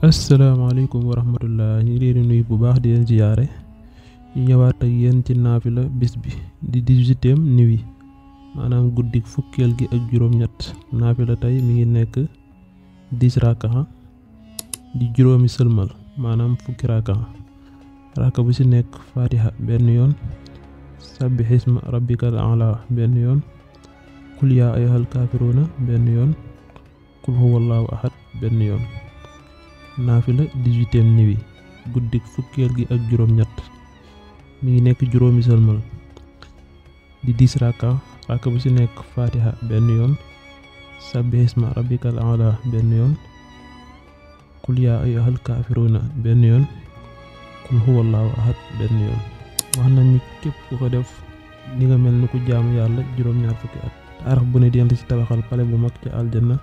asalaamaaleykum wa rahmatullah ñu ngi leen di nuyu bu baax di leen ziyaare ñu ñëwaat ak yéen ci naafila bis bi di 18e nuit maanaam guddik fukkeel gi ak juróom-ñett naafila tey mi ngi nekk 10 rakaxa di juróomi sëlmal maanaam fukki rakaxa raka bu ci nekk fatiha benn yoon sabbixisma rabbikal a'la benn yoon qul yaa ayyuhal kaafiruuna benn yoon qul huwallaahu ahad benn yoon naafila 18e nuit guddik fukkeel gi ak juróom-ñett mi ngi nekk juróomi sëlmal di 10 raka bu ci nekk fatiha benn yoon sabbihisma rabbikal a'la benn yoon qul yaa ayyuhal kaafiruuna benn yoon qul huwallaahu ahad benn yoon wax nañ ni képp ku ko def di nga mel ni ku jaamu yàlla juróom-ñaar fukki at araf bu ne dina la ci tabaxal pale bu mag ca aljanna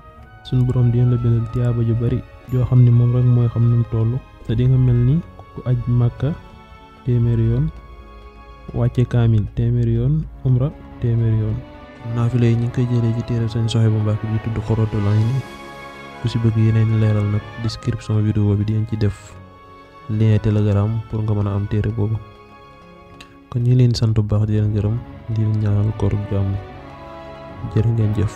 suñ boroom dina la bindal tiyaaba ju bari joo xam ni moom rek mooy xam ni mu toll te di nga mel ni ku aj màkka téeméeri yoon wàcce kaamil téeméeri yoon umra téeméeri yoon naafila yi ñu ngi koy jëlee ci téere Sëñ Suhaybu Mbàkke bi tudd Xuratul Ayni ku si bëgg yeneen leeral nag description vidéo bi dinañ ci def lien Telegram pour nga mën a am téere boobu kon ñu leen sant bu baax di leen gërëm di leen ñaanal koor jàmm jërë ngeen jëf